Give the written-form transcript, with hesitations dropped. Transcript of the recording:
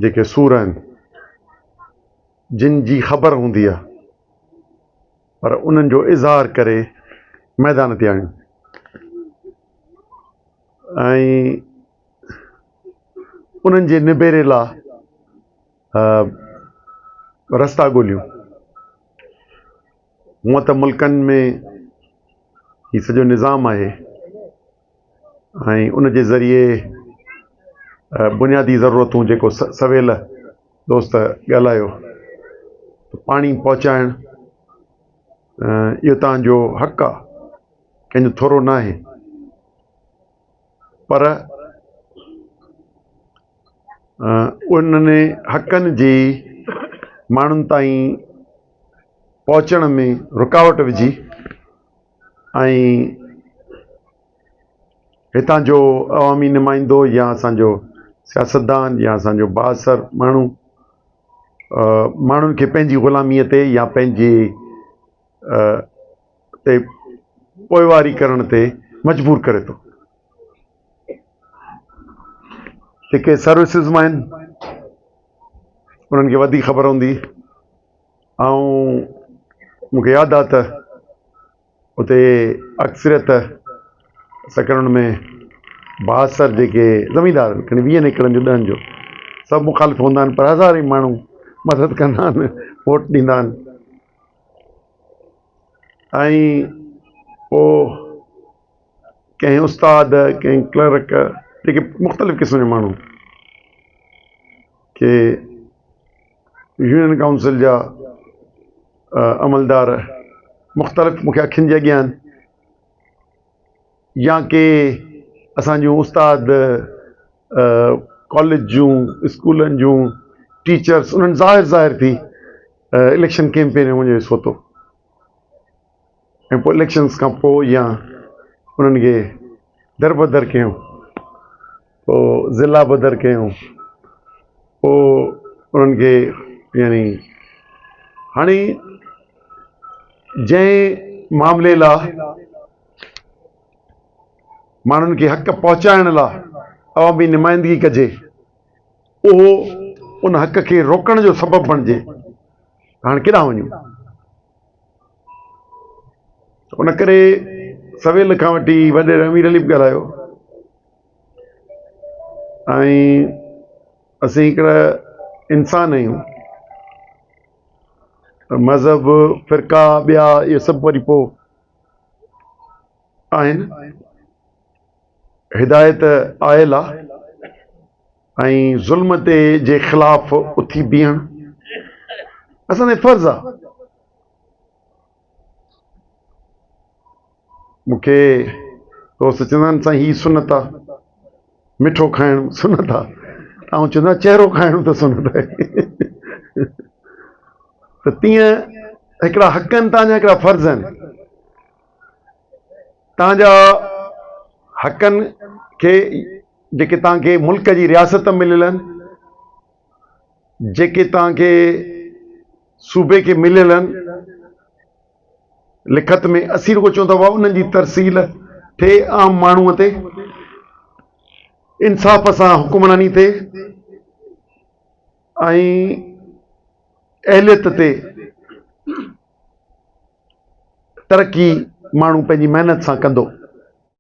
جيڪي سور آهن جن جي خبر هوندي آهي پر انهن جو اظهار ڪري ميدان تي آڻيون ۽ انهن جي نبيري لاء رستا ڳوليون. هونء ته ملڪن ۾ هي سڄو نظام آهي ۽ ان جي ذريعي بنيادي ضرورتون جيڪو سويل دوست ڳالهايو ته پاڻي پهچائڻ اهو توهان جو حق آهي ڪنهن جو ٿورو ناهي پر انهن حقن جي ماڻهن تائين پهچڻ ۾ رڪاوٽ وجهي ۽ هتان جو عوامي نمائندو يا اسانجو سياستدان يا اسانجو بااثر ماڻهو ماڻهن کي پنهنجي غلاميء تي يا پنهنجي تي پوئواري ڪرڻ تي مجبور ڪري ٿو. جيڪي سروسز مان آهن انهن کي وڌيڪ خبر هوندي ۽ مون کي ياد آهي ته اتي اڪثريت سڪرنڊ ۾ بااثر جيڪي زميندار آهن کڻي ويهن ايڪڙن جو ڏهن جو سڀ مخالف هوندا آهن پر هزارين ماڻهو مدد ڪندا آهن ووٽ ڏيندا آهن ۽ پوء ڪنهن استاد ڪنهن ڪلرڪ جيڪي مختلف قسم جا ماڻهو ڪي يونين ڪائونسل جا عملدار مختلف مون کي اکين جي اڳيان آهن يا ڪي اسان جون استاد ڪاليج جون اسڪولن جون ٽيچرس انهن ظاهر ظاهر ٿي اليڪشن ڪيمپين ۾ منهنجو حصو ورتو ۽ پوء اليڪشنس کان پوء يا انهن کي دربدر ڪيون پوء ضلع بدر ڪيون پوء انهن کي يعني هاڻي جنهن معاملي لاء ماڻهن کي حق پهچائڻ لاء عوامي نمائندگي ڪجي اهو ان حق کي روڪڻ جو سبب بڻجي هاڻي ڪيڏانهن وڃون؟ ان ڪري سويل کان وٺي وڏيري امير علي به ڳالهايو ۽ اسين هڪڙا انسان آهيون مذهب فرقا ٻيا اهي سڀ وري پوء آهن هدايت آيل آ ۽ ظلم تي جي خلاف اٿي بيهڻ اسان تي فرض آ. مون کي دوست چوندا آهن سائين هي سنت آ مٺو کائڻ سنت آ آئون چوندو آهيان چهرو کائڻ ته سنت آهي ته تيئن هڪڙا حق آهن تان جا هڪڙا فرض آهن تان جا حقن کي جيڪي توهان کي ملڪ جي رياست مليل آهن، جيڪي توهان کي صوبي کي مليل آهن، لکت ۾ اسين رڳو چون ٿا بابا انهن جي ترسيل ٿئي عام ماڻهوء تي، انصاف سان حڪمراني ٿئي ۽ اهليت تي ترقي ماڻهو پنهنجي محنت سان ڪندو.